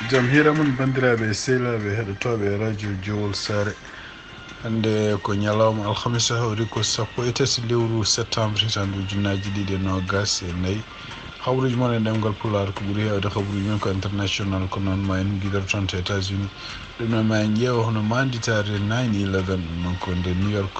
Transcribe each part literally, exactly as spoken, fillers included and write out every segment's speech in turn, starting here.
Jam hiira mon, banndiraaɓe e sehilaaɓe heɗotooɓe Radio Jowol Saare. Hannde ko ñalawma alhamisa, hawri ko sappo e tati lewru septembre, hitaande ujunnaaji ɗiɗi e noogas e nayi. Habruuji mon e ɗemngal Pulaar, ko ɓuri heewde habruuji men ko international, ko noon ma en ngiɗor toon to États-Unis. Ɗum noon ma en ƴeewa hono maanditaare nine eleven, ɗum noon ko nde New York,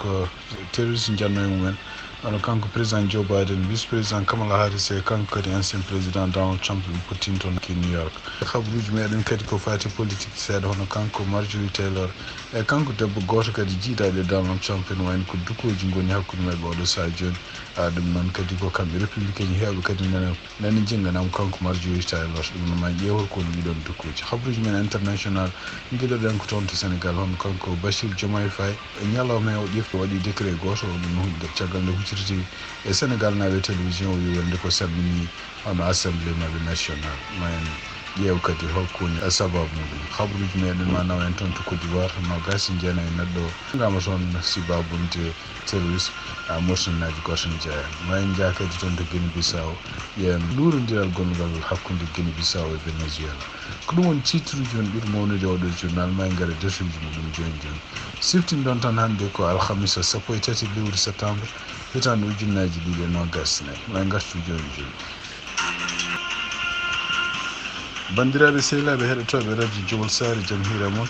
terroriste njanno e mumen. Hono kanko président Joe Biden, vice président Kamala Harris e kanko kadi ancien président Donald Trump, ɓe pottinto toon ki New York. Habruuji meɗen kadi ko faati politique seeɗa, hono kanko Marjorie Taylor e kanko debbo gooto kadi jiidaaɗo e Donald Trump, ene wayno ko dukooji ngoni hakkunde maɓɓe oɗo sahaa jooni. A, ɗum noon kadi ko kamɓe républicain ji heewɓe kadi nana, nana jinnganaama kanko Marjorie Taylor. Ɗum noon ma en ƴeew hol ko woni ɗiɗon dukooji. Habruuji men international, ngiɗoɗen ko toon to Sénégal, hono kanko Bassirou Diomaye Faye e ñalawma he o ƴefti, waɗi décret gooto, o ɗum caggal nde huccititi e Sénégal naaɓe télévision, o wi wonde ko salmini hono assemblée maɓɓe national. Ma en ƴeew kadi holko woni sababu muɗum. Habruuji meɗen ma nawa en toon to Côte d'Ivoire, noogas e jeenayi neɗɗo ngama toon si babunde terroriste, a, morsinaaji gooto ne jeeya. Ma en njaa kadi toon to Guinée Bissau, ƴeewen luurondiral gonngal hakkunde Guinée Bissau e Venezuela. Ko ɗum woni titruuji men ɓuri mawnude oɗo journal, ma en ngara e darsuuji muɗum jooni jooni. Siftinɗon tan hannde ko alhamisa sappo e tati lewru septembre, hitaande ujunnaaji ɗiɗi e noogas e nayi. Ma en ngartu jooni jooni. Banndiraaɓe sehilaaɓe heɗotooɓe Radio Jowol Saare, jam hiira mon.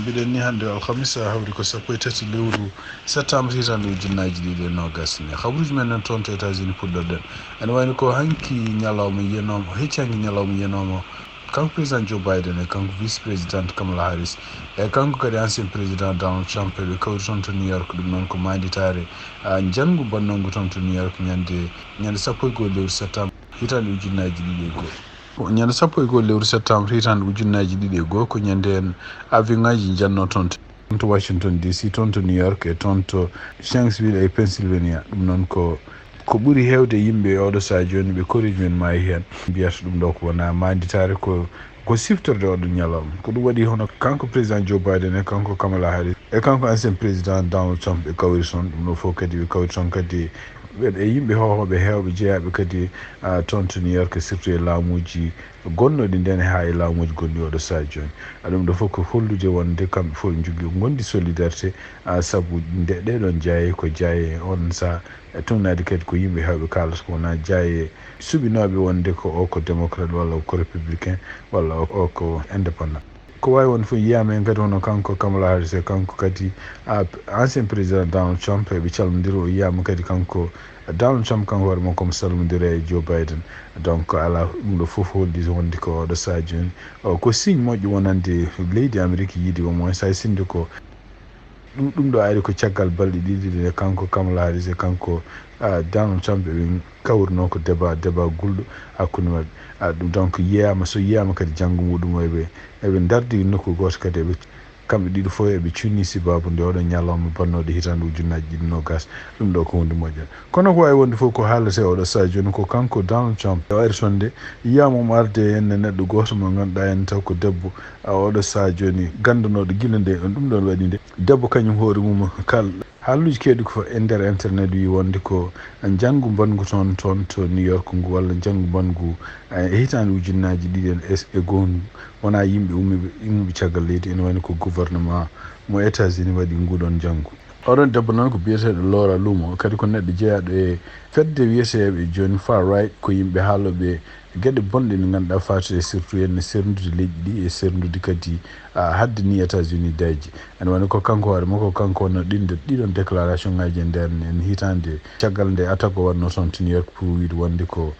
Mbiɗen ni hannde o alhamisa, hawri ko sappo e tati lewru septembre, hitaande ujunnaaji ɗiɗi e noogas e nayi. Habruuji men nan toon to États-Unis puɗɗorɗen. Ene wayno ko hanki ñalawma yenooma, hecci hanki ñalawma yenooma, kanko président Joe Biden e kanko vice président Kamala Harris e kanko kadi ancien président Donald Trump, ɓe kawri toon to New York. Ɗum noon ko maanditaare, a, njanngu bannongu toon to New York ñande, ñande sappo e goho lewru septembre, hitaande ujunnaaji ɗiɗi e goho. Ñande sappo e goho lewru septembre, hitaande ujunnaaji ɗiɗi e goho, ko ñande en avion ngaji njanno toon to, toon to Washington D C, toon to New York e toon to Shanksville e Pennsylvania. Ɗum noon ko, ko ɓuri heewde yimɓe e oɗo sahaa jooni ɓe koriijo men maayi heen. Mbiyata ɗum ɗo ko wona maanditaare, ko, ko siftorde oɗo ñalawma. Ko ɗum waɗi hono kanko président Joe Biden e kanko Kamala Harris e kanko ancien président Donald Trump ɓe kawri toon. Ɗum ɗo fof kadi ɓe kawri toon kadi e yimɓe hoohooɓe heewɓe jeyaaɓe kadi, a, toon to New York, surtout e laamuuji gonnooɗi ndeen haa e laamuuji gonɗi oɗo sahaa jooni. A, ɗum ɗo fof ko hollude wonde kamɓe fof ɓe njogii, ngondi solidarité, a, sabu nde, ɗee ɗoon jaaye ko jaaye on sahaa, e tugnaade kadi ko yimɓe heewɓe kaalata ko wonaa jaaye suɓinooɓe wonde ko o ko démocrate walla o ko républicain walla o, o ko indépendant. Ko waawi wonde fof yiyaama heen kadi hono kanko Kamala Harris e kanko kadi, a, ancien président Donald Trump, eɓe calmondira. O yiyaama kadi kanko Donald Trump kanko hoore makko omo salmondira e Joe Biden. Donc alaa, ɗum ɗo fof holli wonde ko oɗo sahaa jooni, o, ko signe moƴƴo wonande leydi Amérique yiide au moins hay sinno ko ɗum, ɗum ɗo ari ko caggal balɗe ɗiɗi nde kanko Kamala Harris e kanko, a, Donald Trump eɓe kawruno ko débat, débat gulɗo hakkunde maɓɓe. A, ɗum donc yiyaama, so yiyaama kadi janngo muɗum eɓe, eɓe ndardi nokku gooto kadi eɓe, kamɓe ɗiɗo fof eɓe cunni sababu nde oɗo ñalawma bannooɗo hitaande ujunnaaji ɗiɗi noogas. Ɗum ɗo ko huunde moƴƴere. Kono ko waawi wonde fof ko haalete oɗo sahaa jooni ko kanko Donald Trump o ari toon nde yiyaama omo arde heen e neɗɗo gooto mo ngannduɗaa heen taw ko debbo, a, oɗo sahaa jooni ganndanooɗo gila nde ɗum ɗoon waɗi nde. Debbo kañum hoore mum kal haalluuji keewɗi ko e nder internet wi wonde ko njanngu mbanngu toon, toon to New York ngu walla njanngu mbanngu, a, e hitaande ujunnaaji ɗiɗi e, e goho ngu wonaa yimɓe ummiiɓe, ummiiɓe caggal leydi, ene wayno ko gouvernement mo États-Unis waɗi nguɗoon njanngu. Oɗon debbo noon ko biyeteeɗo Laura Loomer, kadi ko neɗɗo jeyaaɗo e fedde wiyeteeɓe jooni far right, ko yimɓe haalooɓe geɗe bonɗe ɗe ngannduɗaa faati e surtout en e serndude leƴƴi ɗi e serndude kadi, a, haɗde ni États-Unis daaji. Ene wayno ko kanko hoore makko, kanko wonno ɗiɗon déclaration ngaji e nder en hitaande caggal nde attaque o waɗno toon to New York pour wiide wonde ko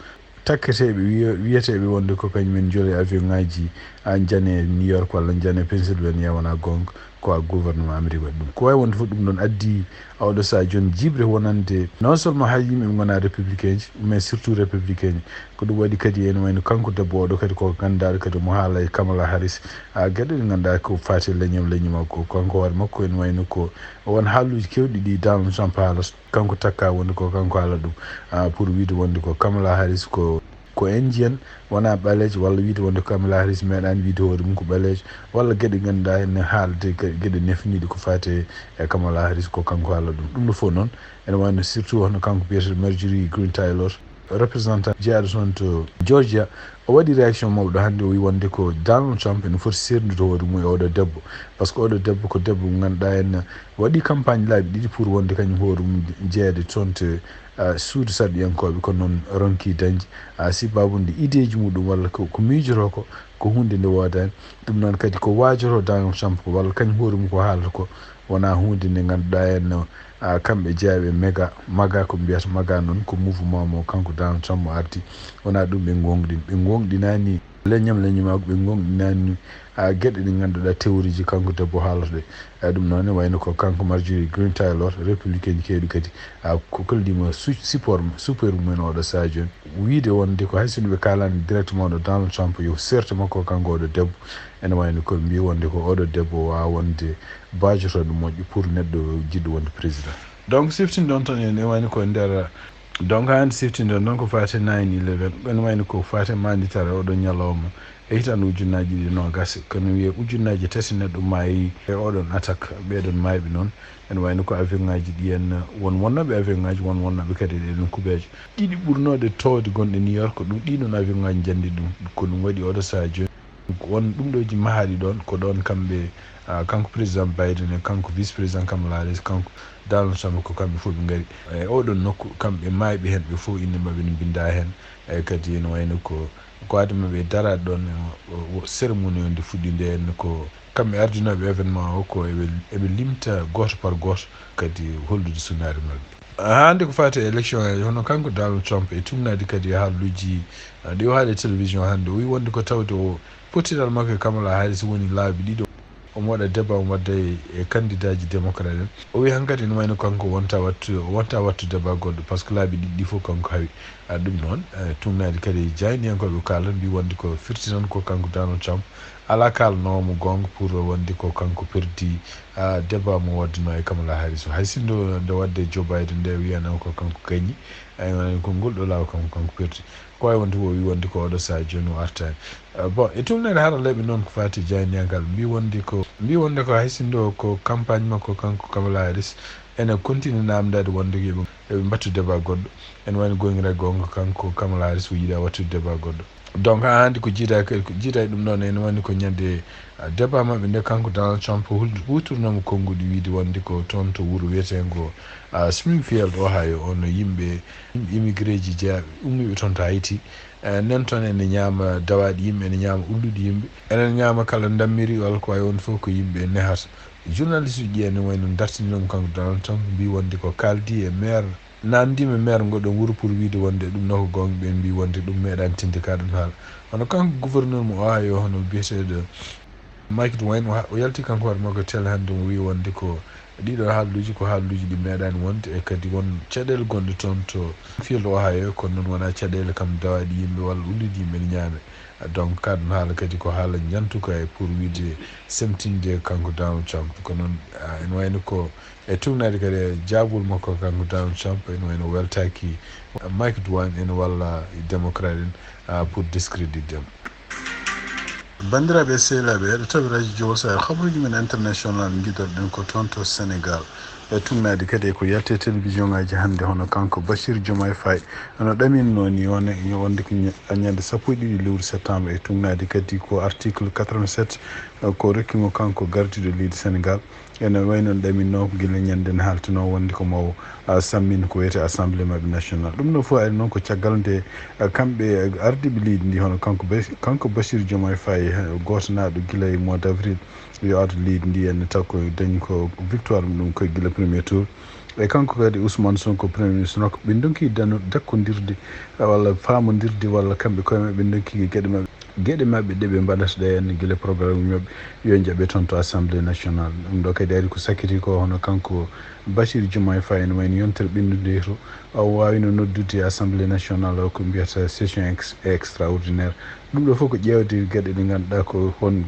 takketeeɓe wiye-, wiyeteeɓe wonde ko kañum en njoli avion ngaji, a, njane New York walla njane Pennsylvania, wonaa goonga, ko a gouvernement Amérique waɗi ɗum. Ko waawi wonde fof ɗum ɗoon addi a oɗo sahaa jooni jiiɓre wonande non seulement hay yimɓe ɓe ngonaa républicain ji, mais surtout républicain ji. Ko ɗum waɗi kadi ene wayno kanko debbo oɗo kadi ko ganndaaɗo kadi omo haala e Kamala Harris, a, geɗe ɗe ngannduɗaa ko faati e leñol, leñol makko. Kanko hoore makko ene wayno ko won haalluuji keewɗi ɗi Donald Trump haalata. Kanko takka wonde ko kanko haala ɗum, a, pour wiide wonde ko Kamala Harris ko, ko Indian, wonaa ɓaleejo, walla wiide wonde Kamala Harris meeɗaani wiide hoore mum ko ɓaleejo, walla geɗe ngannduɗaa ene haalde ge-, geɗe nefniiɗe ko faati e Kamala Harris ko kanko haala ɗum. Ɗum ɗo fof noon ene wayno surtout hono kanko biyeteeɗo Marjorie Greene Taylor. représentant jeyaaɗo toon to Georgia, o waɗi réaction mawɗo hannde, o wi wonde ko Donald Trump ene foti seerndude hoore mum e oɗo debbo, par ce que oɗo debbo ko debbo mo ngannduɗaa en waɗi campagne laabi ɗiɗi pour wonde kañum hoore mum jeyeede toon to, ah, suudu sarɗiyankooɓe, kono noon ronki dañde, ah, sibabude ideeji muɗum walla ko, ko miijotoo ko, ko huunde nde woodaani. Ɗum noon kadi ko waajotoo Donald Trump ko walla kañum hoore mum ko haalata ko wonaa huunde nde ngannduɗaa en no, ah, kamɓe jeyaaɓe mega, maga ko mbiyata maga noon, ko mouvement mo kanko Donald Trump mo ardi. Wonaa ɗum ɓe ngoongɗini, ɓe ngoongɗinaani leñam leñamaagu, ɓe ngoongɗinaani, ah, geɗe ɗe ngannduɗaa théorie ji kanko debbo haalata ɗe. Ah, ɗum noon ne wayno ko kanko Marjorie Greene Taylor, républicain keewɗi kadi, ah, ko kollima su-, support, support mumen oɗo sahaa jooni. Wiide wonde ko hay sinno ɓe kaalani directement ɗo Donald Trump yo seerte makko kanko oɗo debbo, ene wayno ko mbi wonde ko oɗo debbo waawa wonde baajotoɗo moƴƴo pour neɗɗo jiɗɗo wonde président. Donc, siftin ɗon tan en, ene wayno ko e nder, donc, hannde siftin ɗon ɗon ko faati nine eleven, ene wayno ko faati maanditare oɗo ñalawma e hitande ujunnaaji ɗiɗi noogas, kono wiye ujunnaaji tati neɗɗo maayi e oɗon attaque, ɓeɗon maayɓe noon, ene wayno ko avion ŋaaji ɗi en, won wonnooɓe avion ŋaaji, won wonnooɓe kadi e ɗen kubeeje. Ɗiɗi ɓurnooɗe toowde gonɗe New York, ɗum ɗiɗon avion ŋaaji njanndi ɗum, ko ɗum waɗi oɗo sahaa jooni. Won ɗum ɗo ji mahaaɗi ɗon, ko ɗon kamɓe, ah, kanko président Biden e kanko vice président Kamala Harris, kanko Donald Trump, ko kamɓe fof ɓe ngari. E oɗon nokku, kamɓe maayɓe heen ɓe fof innde maɓɓe ne mbinndaa heen. E kadi ene wayno ko, ko adii maɓɓe e daraade ɗon, o, o, o cérémonie on nde fuɗɗi nde en ko kamɓe ardinooɓe événement o, ko eɓe, eɓe limta gooto par gooto kadi hollude sunnaare maɓɓe. Hannde ko faati e élection e hono kanko Donald Trump e tugnaade kadi e haalluuji, ah, ɗi o haali e télévision hannde, o wi wonde ko tawde o pottital makko e Kamala Harris woni laabi ɗiɗo. Omo waɗa débat, omo wadda e, e candidat ji démocrate en. O wi hankadi ene wayno kanko wonta wattu, o wonta wattu débat goɗɗo, par ce que laabi ɗiɗi ɗi fof kanko hawi. Ah, ɗum noon, eh, tugnaade kadi e jaayndiyankooɓe kaalan mbi wonde ko firti tan ko kanko Donald Trump alaa kaalanoowo mo goonga pour wonde ko kanko perdi, ah, débat mo waddunoo e Kamala Harris o. Hay sinno nde wadde Joe Biden nde wiyano ko kanko gañi, ay, ko ngol ɗo laawa kanko, kanko perdi. Ko wawi wonde o wi wonde ko oɗo sahaa jooni o artaani. Ah, bon, e tugnaade haralleeɓe noon ko faati jaayndiyankal mbi wonde ko, mbi wonde ko hay sinno ko campagne makko kanko Kamala Harris ene continue namdaade wonde ko yoɓe, yoɓe mbattu débat goɗɗo. Ene wayno goongira goonga kanko Kamala Harris o yiɗa wattude débat goɗɗo. Donc, haa hannde ko jiida, ko jiida e ɗum ɗoon, ene wayno ko ñande, ah, débat maɓɓe nde kanko Donald Trump hul-, huutornoomo konnguɗi wiide wonde ko toon to wuro wiyeteengo, ah, Springfield, Ohio, ono yimɓe, yimɓe immigré ji jeyaaɓe ummiiɓe toon to Haiti. Eh, nen toon ene ñaama dawaaɗi yimɓe, ene ñaama ulluɗi yimɓe, ene ñaama kala ndammiri walla ko wayi on fof ko yimɓe nehata. Journaliste uji ene wayno dartinoomo kanko Donald Trump mbi wonde ko kaaldi e maire, nanndi e maire ngoɗon wuro pour wiide wonde ɗum ɗo ko goonga, ɓe mbi wonde ɗum meeɗaani tinde ka ɗum haala. Hono kanko gouverneur mo Ohio, hono biyeteeɗo Mike DeWine, o ha-, o yalti kanko hoore makko télé hannde, o wi wonde ko ɗiɗo haalluuji ko haalluuji ɗi meeɗaani wonde, e kadi won caɗeele gonɗe toon to Springfield, Ohio, kono noon wonaa caɗeele kam dawaaɗi yimɓe walla ullude yimɓe ne ñaame. Donc, ka ɗum haala kadi ko haala njantuka e pour wiide semtinde kanko Donald Trump. Ko noon, ah, ene wayno ko e tugnaade kadi e jaabol makko kanko Donald Trump, ene wayno weltaaki Mike DeWine ene walla démocrate en, ah, pour discréditde mo. Banndiraaɓe e sehilaaɓe, heɗotooɓe Radio Jowol Sahel, habaruuji men international ngiɗorɗen ko toon to Sénégal. E tugnaade kadi e ko yalti e télévision ngaaji hannde, hono kanko Bachir Diomaye Faye no ɗaminno ni, won-, wonde ko ña-, ñande sappo e ɗiɗi lewru septembre, e tugnaade kadi ko article quatre-vingt-sept, eh, ko rokki mo kanko gardiiɗo leydi Sénégal. Ene wayi noon ɗaminno ko gila ñande ne haaltunoo wonde ko mo, ah, sammin ko wiyetee Assemblée maɓɓe national. Ɗum ɗo fof ari noon ko caggal nde, ah, kamɓe ardiiɓe leydi ndi, hono kanko Bas-, kanko Bachir Diomaye Faye, eh, gooto naaɗo gila e mois d' avril, yo ardu leydi ndi, ene taw ko dañi ko victoire mum ɗum koye gila premier tour. E kanko kadi Ousmane Sonko, premier ministre, no ɓe ndonki dano-, dakkondirde, eh, walla faamondirde, walla kamɓe koye maɓɓe ɓe ndonki geɗe maɓɓe, geɗe maɓɓe ɗe ɓe mbaɗata ɗe en gila programme maɓɓe, yo njaɓe toon to Assemblée nationale. Ɗum ɗo kadi ari ko sakkiti ko, hono kanko Bachir Diomaye Faye, ene wayno yontere ɓenndude to, o waawino noddude Assemblée nationale o ko mbiyata session ex-, extraordinaire. Ɗum ɗo fof ko ƴeewde geɗe ɗe ngannduɗaa ko hon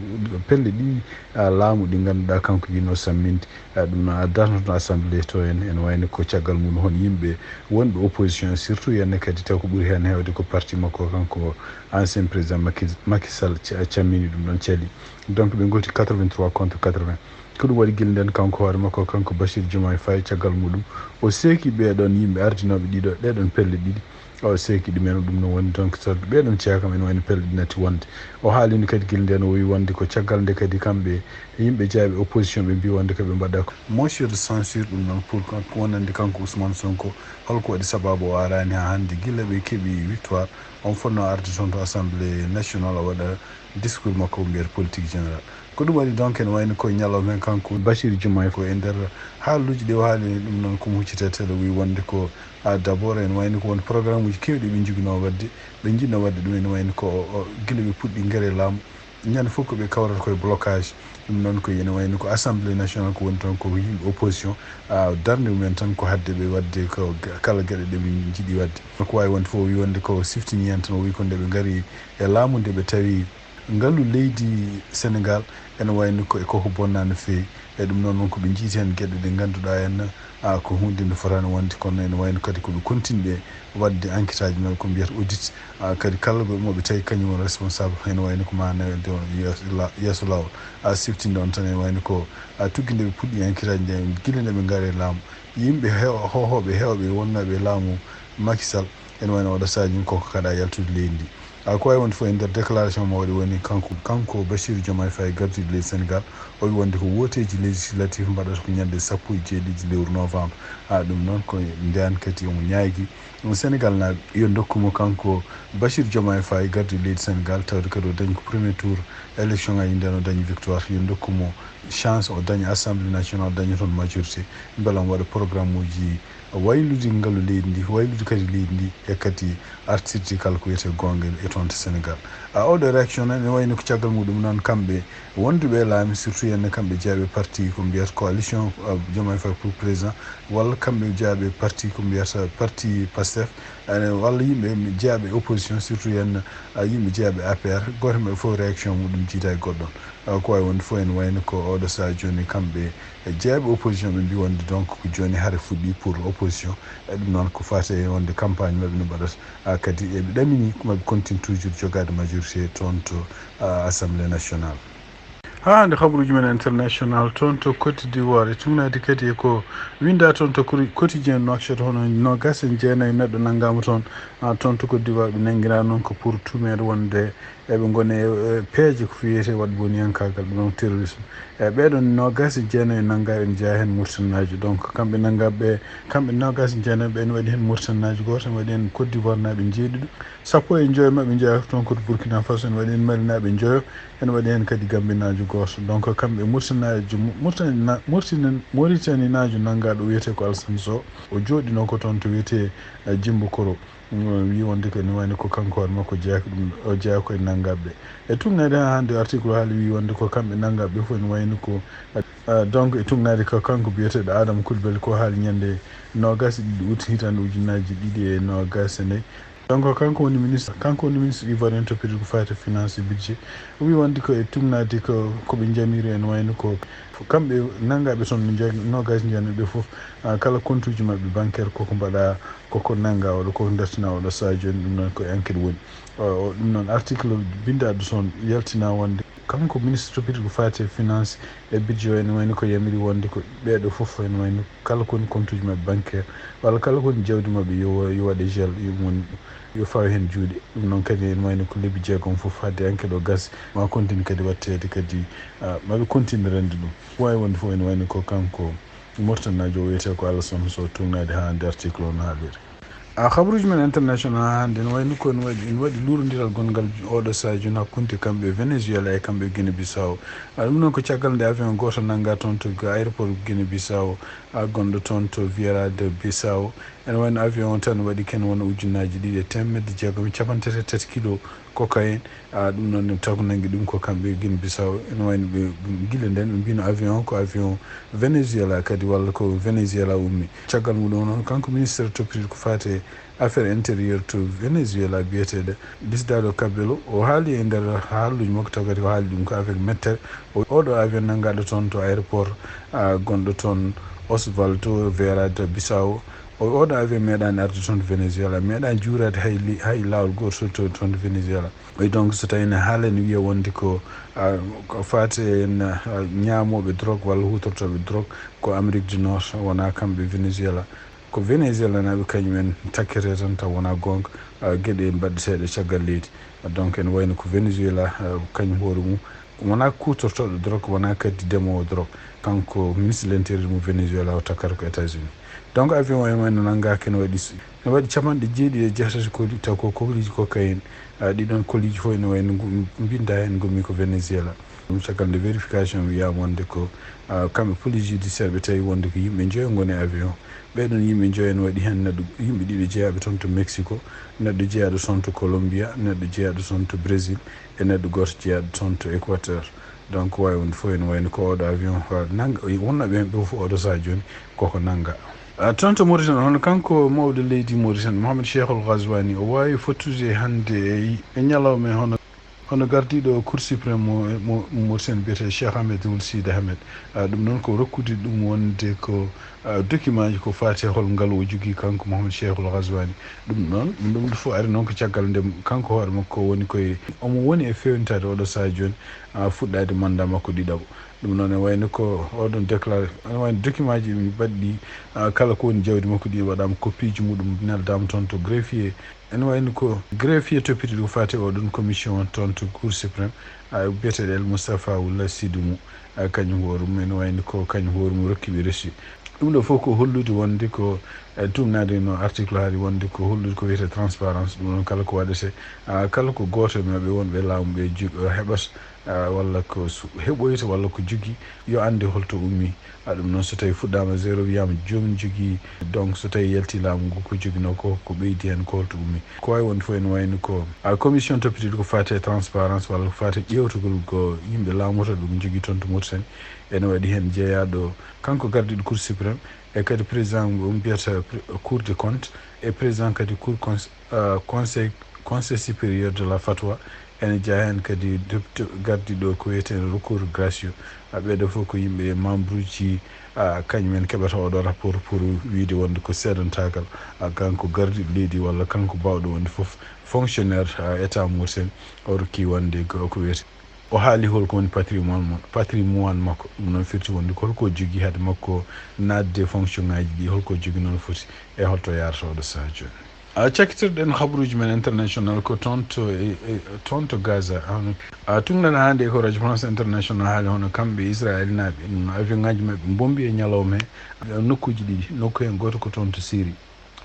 pelle ɗi, ah, laamu ɗi ngannduɗaa kanko yino samminde. Ah, ɗum noon addanto ɗum Assemblée to en, ene wayno ko caggal mum hon yimɓe wonɓe opposition, surtout yenne kadi taw ko ɓuri heen heewde ko parti makko kanko ancien président Macky, Macky Sall ca-, cammini ɗum ɗon cali. Donc ɓe ngolti quatre-vingt-trois contre quatre-vingts. Ko ɗum waɗi gila nden kanko hoore makko, kanko Bachir Diomaye Faye, caggal muɗum o seeki ɓee ɗoon yimɓe ardinooɓe ɗiɗo, ɗee ɗoon pelle ɗiɗi. O seeki ɗumen, ɗum no woni donc so ɓeɗon ceekam ene wayno pelɗinati wonde. O haalino kadi gila nden, o wi wonde ko caggal nde kadi kamɓe yimɓe jeyaaɓe opposition ɓe mbi wonde ko ɓe mbaɗa ko. Motion de censure ɗum noon pour kan-, wonande kanko Ousmane Sonko, holko waɗi sababu o araani haa hannde gila ɓe keɓi victoire, on fotno arde toon to Assemblée nationale o waɗa discours makko o mbiyata politique générale. Ko ɗum waɗi donc ene wayno ko ñalawma heen kanko Bassirou Diomaye ko e nder haaluuji ɗi o haali ɗum noon ko mo huccita télé wi wonde ko, ah, d'abord ene wayno ko won programme uji keewɗi ɓe njoginoo waɗde, ɓe njiɗno waɗde ɗum ene wayno ko o, o, gila ɓe puɗɗi ngare laamu, ñande fof ko ɓe kawrata koye blocage. Ɗum noon ko ene wayno ko Assemblée nationale ko woni toon ko yimɓe opposition, ah, darnde mumen tan ko haɗde ɓe waɗde ko ge-, kala geɗe ɗe ɓe njiɗi waɗde. Ko waawi wonde fof o wi wonde ko siftini heen tan, o wi ko nde ɓe ngari e laamu nde ɓe tawi ngalu leydi Sénégal ene wayno ko e koko bonna no feewi. E ɗum noon, noon ko ɓe njiiti heen geɗe ɗe ngannduɗaa en, a, ko huunde nde fotaani wonde, kono ene wayno kadi ko ɓe continue waɗde enquête aji maɓɓe ko mbiyata audit, a, kadi kala ko mo ɓe tawi kañum woni responsable, ene wayno ko ma nawe ɗo yeeso la-, yeeso laawol. A, siftinde on tan ene wayno ko, a, tuggi nde ɓe puɗɗi enquête aji ɗe, gila nde ɓe ngari e laamu. Yimɓe heew-, hoohooɓe heewɓe wonnooɓe e laamu Macky Sall, ene wayno oɗo sahaji koko kaɗa yaltude leydi ndi. A, ko wawi wonde fof e nder déclaration mo waɗi woni kanko, kanko Bassirou Diomaye Faye gardiɗo leydi Sénégal, o wi wonde ko wooteji législatif mbaɗata ko ñande sappo e jeeɗiɗi lewru novembre. A, ɗum noon ko nden kadi omo ñaagi Sénégal naaɓe yo ndokku mo kanko Bassirou Diomaye Faye gardiɗo leydi Sénégal, tawde kadi o dañi ko premier tour élection ngaji nden o dañi victoire, yo ndokku mo chance o daña Assemblée nationale, o daña toon majorité, mbela omo waɗa programme uji waylude ngalu leydi ndi, waylude kadi leydi ndi, e kadi artirde kala ko wiyetee goonga e toon to Sénégal. A, oɗo réaction noon ene wayno ko caggal muɗum noon kamɓe wonduɓe e laami, surtout henne kamɓe jeyaɓe parti ko mbiyata coalition, a, Diomaye Faye pour président, walla kamɓe jeyaɓe parti ko mbiyata parti Pastef, ene, walla yimɓe jeyaɓe opposition, surtout henne, a, yimɓe jeyaɓe A P R, gooto e maɓɓe fof réaction muɗum jiida e goɗɗo. A, ko wawi wonde fof ene wayno ko oɗo sahaa jooni kamɓe e jeyaɓe opposition ɓe mbi wonde donc ko jooni hare fuɗɗi pour opposition. E ɗum noon ko fate e wonde campagne maɓɓe no mbaɗata, a, kadi eɓe ɗamini ko maɓe continue toujours jogaade majorité toon to, a, Assemblée nationale. Haa hannde habaruuji men international toon to Côte d'Ivoire e tuugnaade kadi e ko winnda toon to Côte-, Quotidien Nouakchott, hono noogaas e jeenayi neɗɗo nanngaama toon, a, toon to Côte d'Ivoire ɓe nannginaa noon ko pour tuumeede wonde eɓe ngoni e, e peeje ko wiyetee waɗ boniyankaagal, ɗum noon terrorisme. E ɓeeɗoon noogaas e jeenayi nanngaa ene jeyaa heen Muritaninaajo. Donc kamɓe nanngaa ɓe, kamɓe noogaas e jeenayi ɓe ene waɗi heen Muritaninaajo gooto, ene waɗi heen Côte d'Ivoire naaɓe jeeɗiɗo. Sappo e joyo maɓɓe njeyaa toon ko to Burkina Faso, ene waɗi heen Malinaaɓe joyo, ene waɗi heen kadi Gambinaajo gooto. Donc kamɓe Muritaninaajo, Muritani-, Muritani-, Muritaninaajo nanngaaɗo wiyetee ko Alassane Sow, o jooɗinoo ko toon to wiyetee, eh, Jimbokoro. Mm, wi wonde ko ene wayno ko kanko hoore makko jeyaa ko ɗum, o jeyaa ko e nanngaaɓe. E tuugnaade haa hannde article haali wi wonde ko kamɓe nanngaaɓe fof ene wayno ko, ah, donc e tuugnaade ko kanko biyeteeɗo Adama Coulibaly ko haali ñande noogaas e ɗiɗi août hitaande ujunnaaji ɗiɗi e noogaas e nayi. Donc kanko woni ministre, kanko woni ministre ivoirien toppitoo ko faati e finance e budget. O wi wonde ko e tuugnaade ko, ko ɓe njamiri ene wayno ko kamɓe nanngaaɓe toon no jeyaa noogaas jeenayi ɓe fof, ah, kala compte uji maɓɓe bancaire koko mbaɗa, koko nannga oɗo, koko dartina oɗo sahaa jooni, ɗum noon ko e enquête woni. O, o, ɗum noon article binndaaɗo toon yaltina wonde kanko ministre toppitoo ko faati e finance e budget o ene wayno ko yamiri wonde ko ɓeeɗo fof ene wayno kala ko woni compte uji maɓɓe bancaire walla kala ko woni jawdi maɓɓe yo, yo waɗe gel, yo ɗum woni yo fawe heen juuɗe. Ɗum noon kadi ene wayno ko lebbi jeegom fof fadde enquête o gasi ma continue kadi waɗteede kadi, ah, maɓe continue rende ɗum. Ko wawi wonde fof ene wayno ko kanko Muritaninaajo o wiyetee ko Alassane Sow tuugnaade haa hannde article o no haaliri. A, habaruuji men international haa hannde ene wayno ko ene waɗi, ene waɗi luurondiral gonngal oɗo sahaa jooni hakkunde kamɓe Venezuela e kamɓe Guinée Bissau. A, ɗum noon ko caggal nde avion gooto nanngaa toon to aéroport Guinée Bissau, a, gonɗo toon to Vieira de Bissau. Ene wayno avion o tan waɗi ken wona ujunnaaji ɗiɗi e teemedde jeegom e cappanɗe tati e tati kilo cocaïne. A, ɗum noon ne taw ko nanngi ɗum ko kamɓe Guinée Bissau. Ene wayno ɓe, gila nden ɓe mbino avion o ko avion Venezuela kadi walla ko Venezuela ummi. Caggal muɗum noon kanko ministre toppitoo ko faati e affaire intérieur to Venezuela biyeteeɗo Diosdado Cabello, o haali e nder haaluuji makko taw kadi o haali ɗum ko avec mettere. O, oɗo avion nanngaaɗo toon to aéroport, a, gonɗo toon Osvaldo Vieira de Bissau. O, oɗo avion meeɗaani arde toon to Venezuela, meeɗaani juuraade hay li-, hay laawol gootol to, toon to Venezuela. O wi donc so tawii ne haala ene wiya wonde ko, a, ko faati e, a, ñaamooɓe drogue walla huutortooɓe drogue ko Amérique du Nord, wonaa kamɓe Venezuela. Ko Venezuela naaɓe kañum en takkete tan taw wonaa goonga, ah, geɗe mbaɗeteeɗe caggal leydi. Donc ene wayno ko Venezuela, ah, kañum hoore mum wonaa kuutortooɗo drogue, wonaa kadi demoowo drogue. Kanko ministre de l'intérieur mo Venezuela o takkata ko États-Unis. Donc avion o ene wayno nanngaaka, ene waɗi s-, ene waɗi capanɗe jeeɗiɗi e jeetati koli, taw ko koliiji cocaïne. Ah, ɗiɗon koliiji fof ene wayno ngu-, mbinda heen ngummi ko Venezuela. Ɗum caggal nde vérification wiyaama wonde ko, ah, kamɓe police judiciaire ɓe tawi wonde ko yimɓe njoyo ngoni e avion. Ɓeɗon yimɓe njoyo ene waɗi heen neɗɗo, yimɓe ɗiɗo jeyaaɓe toon to Mexico, neɗɗo jeyaaɗo toon to Colombia, neɗɗo jeyaaɗo toon to Brésil, e neɗɗo gooto jeyaaɗo toon to Équateur. Donc waawi wonde fof ene wayno ko oɗo avion, ah, nannga, wonnooɓe heen ɓe fof oɗo sahaa jooni koko nannga. Ah, toon to Mauritanie, hono kanko mawɗo leydi Mauritanie, Mohamed Cheikhul Ghazouani, o waawi fottude hannde e, e ñalawma e hono, hono gardiiɗo Cour suprême mo, mo, mo Mauritanie biyeteeɗo Cheikh Ahmed Ould Sidi Ahmed. Ah, ɗum noon ko rokkude ɗum wonde ko, ah, document ji ko faati e hol ngalu o jogii kanko Mohamed Cheikhul Ghazouani. Ɗum noon, ɗum, ɗum fof ari noon ko caggal nde kanko hoore makko woni koye, omo woni e feewnitaade oɗo sahaa jooni, ah, fuɗɗaade mandat makko ɗiɗaɓo. Ɗum noon ene wayno ko oɗon déclaré, ene wayno document ji ɓe mbaɗi ɗi, ah, kala ko woni jawdi makko ɗi waɗaama copie ji muɗum, neldaama toon to greffier. Ene wayno ko greffier toppitiiɗo ko faati e oɗon commission toon to Cour suprême, ah, biyeteeɗo El Moustapha Ould Sidimou, ah, kañum hoore mum ene wayno ko kañum hoore mum rokki ɓe reçu. Ɗum ɗo fof ko hollude wonde ko, eh, tuumnaade no article haali wonde ko hollude ko wiyetee transparence. Ɗum noon kala ko waɗetee, ah, kala ko gooto e maɓɓe wonɓe laamu ɓe jo-, heɓata, ah, walla ko su-, heɓoyta walla ko jogii, yo annde holto ummii. Ah, ɗum noon so tawii fuɗɗaama zéro, wiyaama joomum jogii, donc so tawii yaltii laamu ngu ko joginoo ko, ko ɓeydi heen ko holto ummii. Ko waawi wonde fof ene wayno ko, ah, commission toppitiiɗo ko faati e transparence walla ko faati e ƴeewtugol ko yimɓe laamorta ɗum jogii toon to Mauritanie. Ene waɗi heen jeyaaɗo kanko gardiiɗo Cour suprême, e kadi président mo mbiyata pré-, Cour des comptes, e président kadi Cour cons-, euh, conseil, conseil supérieur de la fatwa, ene jeyaa heen kadi depte-, gardiiɗo ko wiyetee recours gracieux. Ah, ɓeeɗo fof ko yimɓe membre uji, ah, kañum en keɓata oɗo rapport pour wiyde wonde ko seedantaagal, ah, kanko gardiiɗo leydi walla kanko baawɗo wonde fof fonctionnaire, ah, état Mauritanie, o rokki wonde ko, ko wiyetee. O haali hol ko woni patrimoine mo-, patrimoine makko. Ɗum noon firti wonde ko holko jogii hade makko naatde fonction ngaji ɗi, holko jogii noon foti e holto yaarata oɗo sahaa jooni. A cakkitirɗen habaruuji men international ko toon to, e, e, toon to Gaza. Hono, a tuŋnana hannde ko Radio France International haali hono kamɓe Israel naaɓe, ɗum no avion ngaji maɓɓe mbombi e ñalawma he, e nokkuuji ɗiɗi, nokku heen gooto ko toon to Syrie.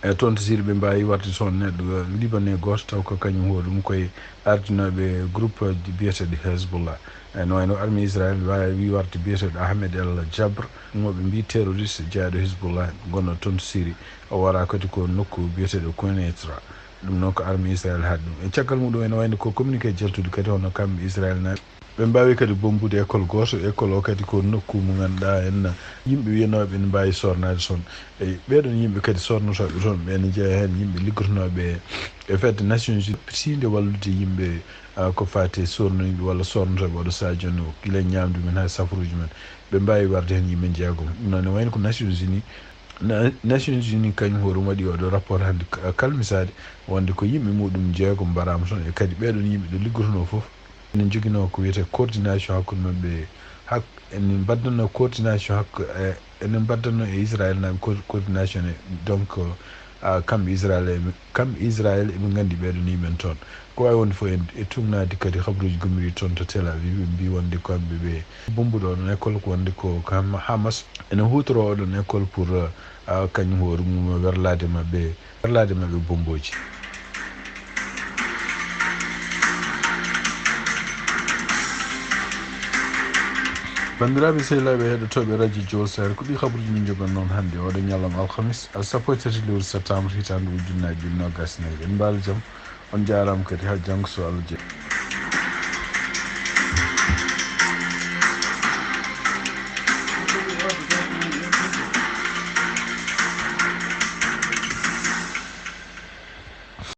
E toon to Syrie ɓe mbaawi warde toon neɗɗo, eh, Libanais gooto, taw ko kañum hoore mum koye ardinooɓe groupe biyeteeɗo Hezbollah. E no wayno armée Israel waawi warde biyeteeɗo Ahmed El Jabr, mo ɓe mbii terroriste jeyaaɗo Hezbollah, gonɗo toon to Syrie. O wara kadi ko nokku biyeteeɗo Quneitra. Ɗum noon ko armée Israel haali ɗum. E caggal muɗum ene wayno ko communiqué jaltude kadi hono kamɓe Israel naaɓe. Ɓe mbaawi kadi bommbude école gooto, école o kadi ko nokku mo ngannduɗaa en yimɓe wiyanooɓe ene mbaawi sornaade toon. E ɓeeɗoon yimɓe kadi sornotooɓe toon, ɓe ene jeyaa heen yimɓe liggotonooɓe e fedde Nations Unies, tiinde wallude yimɓe, ah, ko faati e sornoyɓe walla sornotooɓe oɗo sahaa jooni o, gila e ñaamdu men haa safaruuji men. Ɓe mbaawi warde heen yimɓe jeegom. Ɗum noon ne wayno ko Nations Unies, Na-, Nations Unies kañum hoore mum waɗi oɗo rapport hannde ka-, kalmisaade wonde ko yimɓe muɗum jeegom mbaraama toon, e kadi ɓeeɗoon yimɓe ɗo liggotonoo fof ene njoginoo ko wiyetee coordination hakkunde maɓɓe, hak-, ene mbaddannoo coordination hakku-, e, ene mbaddannoo e Israel naaɓe co-, coordination e, donc, ah, kamɓe Israel e, kamɓe Israel eɓe nganndi ɓeeɗoon yimɓe en toon. Ko waawi wonde fof e, e tuugnaade kadi habaruuji gummiiɗi toon to Tel Aviv, ɓe mbii wonde kamɓe ɓe bommbuɗo oɗon école ko wonde ko, ko Ham-, Hamas ene huutoroo oɗon école pour, ah, kañum hoore mum werlaade maɓɓe, werlaade maɓɓe bommbooji. Banndiraaɓe sehilaaɓe heɗotooɓe Radio Jowol Sare, ko ɗii habaruuji min njogan noon hannde, oɗo ñalawma alhamis, sappo e tati lewru septembre, hitaande ujunnaaji ɗiɗi noogaas e nayi. En mbaali jam, on njaaraama kadi, haa janngo so Allah jaɓii.